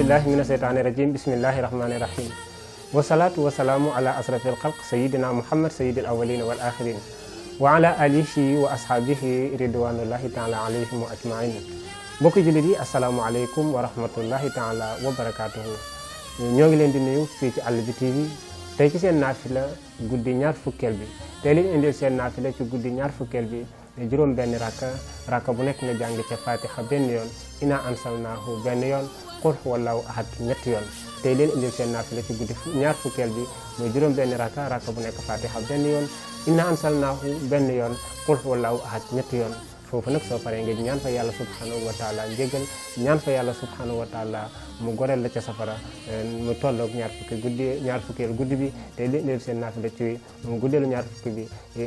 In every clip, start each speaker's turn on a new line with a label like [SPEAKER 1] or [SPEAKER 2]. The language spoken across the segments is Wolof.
[SPEAKER 1] billahi mina seytaani rajim bismillahi rahmani rahim wasalaatu wasalaamu ala asrafil xalq sayidina muhammad sayidil awalina wal axirin wa ala alihi wa ashaabihi ridwanullahi taala alayhim wa ajmain mbokki jullit yi asalaamualeykum wa rahmatullahi taala wa barakatuhu ñoo ngi leen di nuyu fii ci Àll bi TV tey ci seen naafila guddi ñaar fukkeel bi tey leen indil seen naafila ci guddi ñaar fukkeel bi juróom benn rakka bu nekk nga jàng ca fatiha benn yoon ina ansalnaahu benn yoon qul huwallahu ahad ñetti yoon tey leen indil seen naafila ci guddi ñaar fukkeel bi mooy juróom benn rakka bu nekk fatiha benn yoon ina ansalnaahu benn yoon qul huwallahu ahad ñetti yoon foofu nag soo paree nga ñaan fa yàlla subhanahu wa taala njéggal ñaan fa yàlla subhanahu wa taala mu goreel la ca safara mu tolloog ñaar fukkeel guddi bi te li indil seen naafila ci mu guddeelu ñaar fukki bi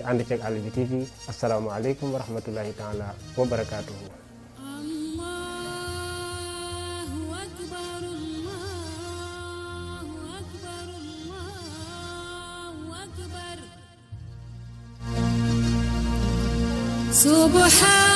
[SPEAKER 1] ànd ceeg Àll bi TV asalaamaaleykum wa rahmatullahi taala wa barakaatuhu.
[SPEAKER 2] Subhan